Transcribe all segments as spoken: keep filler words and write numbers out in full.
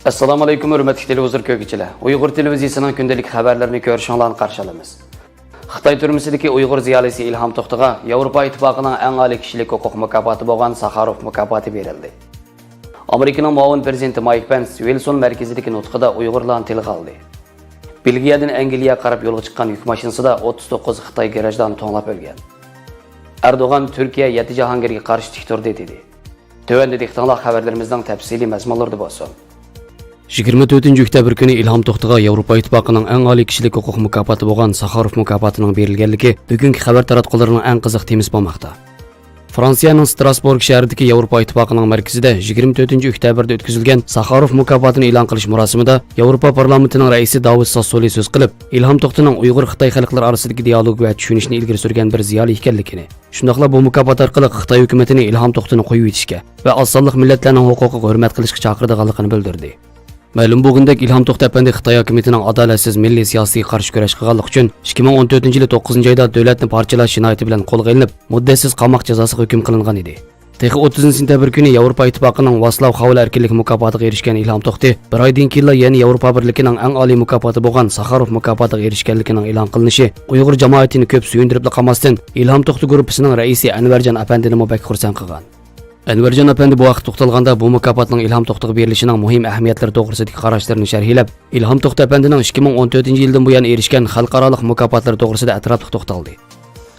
ئەسسالامۇ ئەلەيكۇم، ھۆرمەتلىك تېلېۋىزور كۆرگۈچىلەر. ئۇيغۇر تېلېۋىزىيىسىنىڭ كۈندىلىك خەۋەرلىرىنى كۆرۈشۈڭلارنى قارشى ئالىمىز. خىتاي تۈرمىسىدىكى ئۇيغۇر زىيالىيسى ئىلھام توختىغا ياۋروپا ئىتتىپاقىنىڭ ئەڭ ئالىي كىشىلىك ھوقۇق مۇكاپاتى بولغان ساخاروف مۇكاپاتى بېرىلدى. ئامېرىكىنىڭ مۇئاۋىن پىرېزىدېنتى مايك پېنس ۋىلسون مەركىزىدىكى نۇتقىدا ئۇيغۇرلارنى تىلغا ئالدى. بېلگىيەدىن ئەنگلىيەگە قاراپ يولغا چىققان يۈك ماشىنىسىدا ئوتتۇز توققۇز خىتاي گىراژدانى توڭلاپ ئۆلگەن. ئەردوغان تۈركىيە يەتتە جاھانگىرگە قارشى تىك تۇردى، دېدى. تۆۋەندە دىققىتىڭلار خەۋەرلىرىمىزنىڭ تەپسىلىي مەزمۇنلىرىدا بولسۇن. يىگىرمە تۆتىنچى ئۆكتەبىر كۈنى ئىلھام توختىغا ياۋروپا ئىتتىپاقىنىڭ ئەڭ ئالىي كىشىلىك ھوقۇق مۇكاپاتى بولغان ساخاروف مۇكاپاتىنىڭ بېرىلگەنلىكى بۈگۈنكى خەۋەر تاراتقۇلىرىنىڭ ئەڭ قىزىق تېمىسى بولماقتا. فرانسىيەنىڭ ستراسبورگ شەھىرىدىكى ياۋروپا ئىتتىپاقىنىڭ مەركىزىدە يىگىرمە تۆتىنچى ئۆكتەبىردە ئۆتكۈزۈلگەن ساخاروف مۇكاپاتىنى ئېلان قىلىش مۇراسىمىدا ياۋروپا پارلامېنتىنىڭ رەئىسى داۋىد ساسسولى سۆز قىلىپ، ئىلھام توختىنىڭ ئۇيغۇر خىتاي خەلقلىرى ئارىسىدىكى دىئالوگ ۋە چۈشىنىشنى ئىلگىرى سۈرگەن بىر زىيالىي ئىكەنلىكىنى، شۇنداقلا بۇ مۇكاپات ئارقىلىق خىتاي ھۆكۈمىتىنى ئىلھام توختىنى قويۇۋېتىشكە ۋە ئاز سانلىق مىللەتلەرنىڭ ھوقۇقىغا ھۆرمەت قىلىشقا چاقىرىدىغانلىقىنى بىلدۈردى. مەلۇم بولغىنىدەك، ئىلھام توختى ئەپەندى خىتاي ھاكىمىيىتىنىڭ ئادالەتسىز مىللىي سىياسىتىگە قارشى كۈرەش قىلغانلىقى ئۈچۈن ئىككى مىڭ ئون تۆتىنچى يىلى توققۇزىنچى ئايدا دۆلەتنى پارچىلاش جىنايىتى بىلەن قولغا ئېلىنىپ، مۇددەتسىز قاماق جازاسىغا ھۆكۈم قىلىنغان ئىدى. تېخى ئوتتۇزىنچى سېنتەبىر كۈنى ياۋروپا ئىتتىپاقىنىڭ ۋاسلاۋ خاۋېل ئەركىنلىك مۇكاپاتىغا ئېرىشكەن ئىلھام توختى بىر ئايدىن كېيىنلا يەنە ياۋروپا بىرلىكىنىڭ ئەڭ ئالىي مۇكاپاتى بولغان ساخاروف مۇكاپاتىغا ئېرىشكەنلىكىنىڭ ئېلان قىلىنىشى ئۇيغۇر جامائىتىنى كۆپ سۆيۈندۈرۈپلا قالماستىن، ئىلھام توختى گۇرۇپپىسىنىڭ رەئىسى ئەنۋەرجان ئەپەندىنىمۇ بەك خۇرسەن قىلغان. ئەنۋەرجان ئەپەندى بۇ ھەقتە توختالغاندا، بۇ مۇكاپاتنىڭ ئىلھام توختىغا بېرىلىشىنىڭ مۇھىم ئەھمىيەتلىرى توغرىسىدىكى قاراشلىرىنى شەرھلەپ، ئىلھام توختى ئەپەندىنىڭ ئىككى مىڭ ئون تۆتىنچى يىلدىن بۇيان ئېرىشكەن خەلقئارالىق مۇكاپاتلىرى توغرىسىدا ئەتراپلىق توختالدى.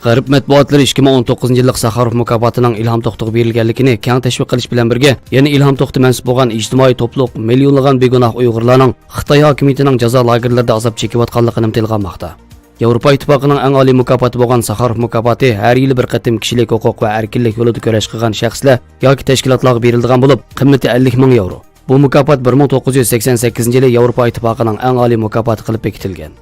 غەرب مەتبۇئاتلىرى ئىككى مىڭ ئون توققۇزىنچى يىللىق ساخاروف مۇكاپاتىنىڭ ئىلھام توختىغا بېرىلگەنلىكىنى كەڭ تەشۋىق قىلىش بىلەن بىرگە، يەنە ئىلھام توختى مەنسۇپ بولغان ئىجتىمائىي توپلۇق مىليونلىغان بىگۇناھ ئۇيغۇرلارنىڭ خىتاي ھاكىمىيىتىنىڭ جازا لاگېرلىرىدا ئازاب چېكىۋاتقانلىقىنىمۇ تىلغا ئالماقتا. ياۋروپا ئىتتىپاقىنىڭ ئەڭ ئالىي مۇكاپاتى بولغان ساخاروف مۇكاپاتى ھەر يىلى بىر قېتىم كىشىلىك ھوقۇق ۋە ئەركىنلىك يولىدا كۈرەش قىلغان شەخسلەر ياكى تەشكىلاتلارغا بېرىلىدىغان بولۇپ، قىممىتى ئەللىك مىڭ ياۋرو. بۇ مۇكاپات بىر مىڭ توققۇز يۈز سەكسەن سەككىزىنچى يىلى ياۋروپا ئىتتىپاقىنىڭ ئەڭ ئالىي مۇكاپاتى قىلىپ بېكىتىلگەن.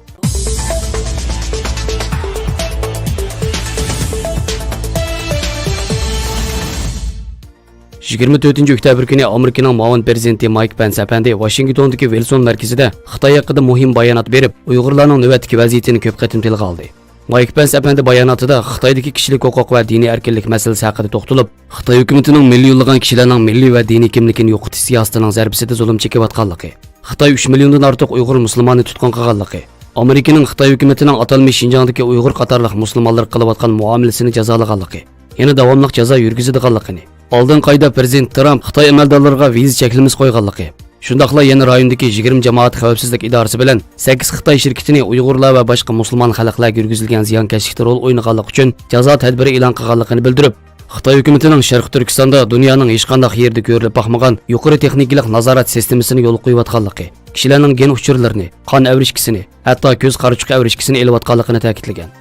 يىگىرمە تۆتىنچى ئۆكتەبىر كۈنى ئامېرىكىنىڭ مۇئاۋىن پىرېزىدېنتى مايك پېنس ئەپەندى ۋاشىنگتوندىكى ۋىلسون مەركىزىدە خىتاي ھەققىدە مۇھىم بايانات بېرىپ، ئۇيغۇرلارنىڭ نۆۋەتتىكى ۋەزىيىتىنى كۆپ قېتىم تىلغا ئالدى. مايك پېنس ئەپەندى باياناتىدا خىتايدىكى كىشىلىك ھوقۇق ۋە دىنىي ئەركىنلىك مەسىلىسى ھەققىدە توختىلىپ، خىتاي ھۆكۈمىتىنىڭ مىليونلىغان كىشىلەرنىڭ مىللىي ۋە دىنىي كىملىكىنى يوقىتىش سىياسىتىنىڭ زەربىسىدە زۇلۇم چېكىۋاتقانلىقى، خىتاي ئۈچ مىليوندىن ئارتۇق ئۇيغۇر مۇسۇلماننى تۇتقۇن قىلغانلىقى، ئامېرىكىنىڭ خىتاي ھۆكۈمىتىنىڭ ئاتالمىش شىنجاڭدىكى ئۇيغۇر قاتارلىق مۇسۇلمانلارغا قىلىۋاتقان مۇئامىلىسىنى جازالىغانلىقى، يەنە داۋاملىق جازا يۈرگۈزىدىغانلىقىنى، ئالدىنقى ئايدا پىرېزىدېنت ترامپ خىتاي ئەمەلدارلىرىغا ۋىزا چەكلىمىسى قويغانلىقى، شۇنداقلا يەنە رايوندىكى يىگىرمە جامائەت خەۋپسىزلىك ئىدارىسى بىلەن سەككىز خىتاي شىركىتىنى ئۇيغۇرلار ۋە باشقا مۇسۇلمان خەلقلەرگە يۈرگۈزۈلگەن زىيانكەشلىكتە رول ئوينىغانلىقى ئۈچۈن جازا تەدبىرى ئېلان قىلغانلىقىنى بىلدۈرۈپ، خىتاي ھۆكۈمىتىنىڭ شەرقىي تۈركىستاندا دۇنيانىڭ ھېچقانداق يېرىدە كۆرۈلۈپ باقمىغان يۇقىرى تېخنىكىلىق نازارەت سىستېمىسىنى يولغا قويۇۋاتقانلىقى، كىشىلەرنىڭ گېن ئۇچۇرلىرىنى، قان ئەۋرىشكىسىنى، ھەتتا كۆز قارىچۇقى ئەۋرىشكىسىنى ئېلىۋاتقانلىقىنى تەكىتلىگەن.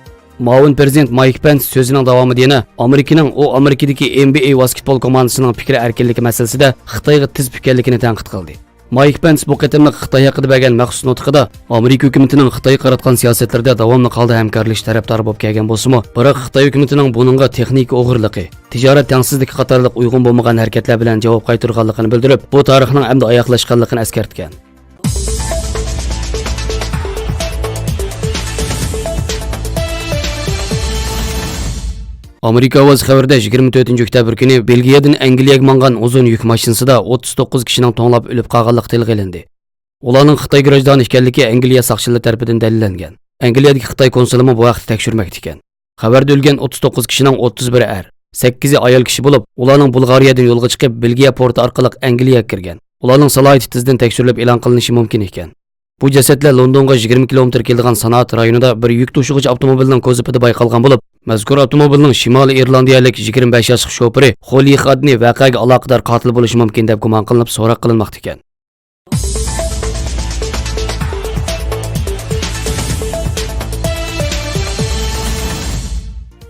مۇئاۋىن پىرېزىدېنت مايك پېنس سۆزىنىڭ داۋامىدا يەنە ئامېرىكىنىڭ ئۇ ئامېرىكىدىكى ئېن بى ئەي ۋاسكېتبول كوماندىسىنىڭ پىكىر ئەركىنلىكى مەسىلىسىدە خىتايغا تىز پۈككەنلىكىنى تەنقىد قىلدى. مايك پېنس بۇ قېتىملىق خىتاي ھەققىدە بەرگەن مەخسۇس نۇتقىدا ئامېرىكا ھۆكۈمىتىنىڭ خىتايغا قاراتقان سىياسەتلىرىدە داۋاملىق ھالدا ھەمكارلىشىش تەرەپدارى بولۇپ كەلگەن بولسىمۇ، بىراق خىتاي ھۆكۈمىتىنىڭ بۇنىڭغا تېخنىكا ئوغرىلىقى، تىجارەت تەڭسىزلىكى قاتارلىق ئۇيغۇن بولمىغان ھەرىكەتلەر بىلەن جاۋاب قايتۇرغانلىقىنى بىلدۈرۈپ، بۇ تارىخنىڭ ئەمدى ئاياغلاشقانلىقىنى ئەسكەرتكەن. ئامېرىكا ئاۋازى خەۋىرىدە يىگىرمە تۆتىنچى ئۆكتەبىر كۈنى بېلگىيەدىن ئەنگلىيەگە ماڭغان ئۇزۇن يۈك ماشىنىسىدا ئوتتۇز توققۇز كىشىنىڭ توڭلاپ ئۆلۈپ قالغانلىقى تىلغا ئېلىندى. ئۇلارنىڭ خىتاي گىراژدانى ئىكەنلىكى ئەنگلىيە ساقچىلىرى تەرىپىدىن دەلىللەنگەن. ئەنگلىيەدىكى خىتاي كونسۇلىمۇ بۇ ھەقتە تەكشۈرمەكتە ئىكەن. خەۋەردە ئۆلگەن ئوتتۇز توققۇز كىشىنىڭ ئوتتۇز بىرى ئەر، سەككىزى ئايال كىشى بولۇپ، ئۇلارنىڭ بۇلغارىيەدىن يولغا چىقىپ، بېلگىيە پورتى ئارقىلىق ئەنگلىيەگە كىرگەن. ئۇلارنىڭ سالاھىيىتى تېزدىن تەكشۈرۈلۈپ ئېلان قىلىنىشى مۇمكىن ئىكەن. بۇ جەسەتلەر لوندونغا يىگىرمە كىلومېتىر كېلىدىغان سانائەت رايونىدا بىر يۈك توشۇغۇچ ئاپتوموبىلنىڭ كوزۇپىدا بايقالغان بولۇپ، مەزكۇر ئاپتوموبىلنىڭ شىمالىي ئىرلاندىيەلىك يىگىرمە بەش ياشلىق شوپۇرى خولىي خادنى ۋەقەگە ئالاقىدار قاتىل بولۇشى مۇمكىن دەپ گۇمان قىلىنىپ سوراق قىلىنماقتا ئىكەن.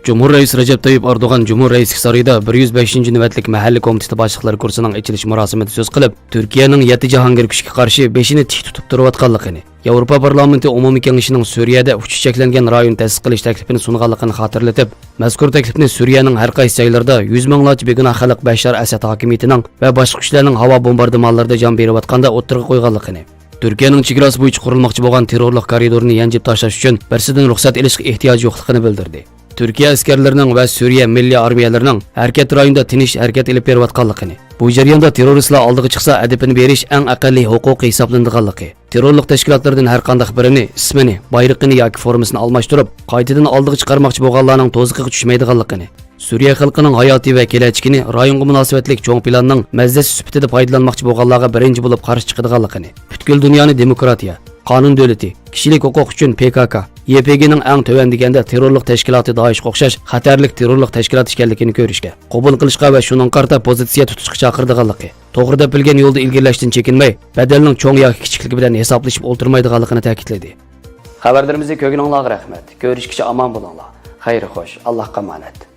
جۇمھۇر رەئىسى رەجەپ تەييىپ ئەردوغان جۇمھۇر رەئىسلىك سارىيىدا بىر يۈز بەشىنچى نۆۋەتلىك مەھەللە كومىتېتى باشلىقلىرى كۇرسىنىڭ ئېچىلىش مۇراسىمىدا سۆز قىلىپ، تۈركىيەنىڭ يەتتە جاھانگىر كۈچكە قارشى بېشىنى تىك تۇتۇپ تۇرۇۋاتقانلىقىنى، ياۋروپا پارلامېنتى ئومۇمىي كېڭىشىنىڭ سۈرىيەدە ئۇچۇش چەكلەنگەن رايون تەسىس قىلىش تەكلىپىنى سۇنغانلىقىنى خاتىرىلىتىپ، مەزكۇر تەكلىپنى سۈرىيەنىڭ ھەر قايسى جايلىرىدا يۈز مىڭلارچە بىگۇناھ خەلق بەشار ئەسەد ھاكىمىيىتىنىڭ ۋە باشقا كۈچلەرنىڭ ھاۋا بومباردىمانلىرىدا جان بېرىۋاتقاندا ئوتتۇرىغا قويغانلىقىنى، تۈركىيەنىڭ چېگراسى بويىچە قۇرۇلماقچى بولغان تېررورلۇق كارىدورىنى يانجىپ تاشلاش ئۈچۈن بىرسىدىن رۇخسەت ئېلىشقا ئېھتىياج يوقلۇقىنى بىلدۈردى. تۈركىيە ئەسكەرلىرىنىڭ ۋە سۈرىيە مىللىي ئارمىيەلىرىنىڭ ھەرىكەت رايونىدا تىنچ ھەرىكەت ئېلىپ بېرىۋاتقانلىقىنى، بۇ جەرياندا تېررورىستلار ئالدىغا چىقسا ئەدىپىنى بېرىش ئەڭ ئەقەللىي ھوقۇق ھېسابلىنىدىغانلىقى، تېررورلۇق تەشكىلاتلىرىدىن ھەرقانداق بىرىنى ئىسمىنى، بايرىقىنى ياكى فورمىسىنى ئالماشتۇرۇپ، قايتىدىن ئالدىغا چىقارماقچى بولغانلارنىڭ تۇزىقىغا چۈشمەيدىغانلىقىنى، سۈرىيە خەلقىنىڭ ھاياتى ۋە كېلەچىكىنى رايونغا مۇناسىۋەتلىك چوڭ پىلاننىڭ مەززىسى سۈپىتىدە پايدىلانماقچى بولغانلارغا بىرىنچى بولۇپ قارشى چىقىدىغانلىقىنى، پۈتكۈل دۇنيانى دېموكراتىيە، قانۇن دۆلىتى، كىشىلىك ھوقۇق ئۈچۈن پى كاكا، يې پې گېنىڭ ئەڭ تۆۋەن دېگەندە تېررورلۇق تەشكىلاتى دائىشقا ئوخشاش خەتەرلىك تېررورلۇق تەشكىلات ئىكەنلىكىنى كۆرۈشكە، قوبۇل قىلىشقا ۋە شۇنىڭغا قارىتا پوزىتسىيە تۇتۇشقا چاقىرىدىغانلىقى، توغرا دەپ بىلگەن يولدا ئىلگىرىلەشتىن چېكىنمەي، بەدەلنىڭ چوڭ ياكى كىچىكلىكى بىلەن ھېسابلىشىپ ئولتۇرمايدىغانلىقىنى تەكىتلىدى. خەۋەرلىرىمىزنى كۆرگىنىڭلارغا رەھمەت. كۆرۈشكىچە ئامان بولۇڭلار. خەير خوش، ئاللاھقا ئامانەت.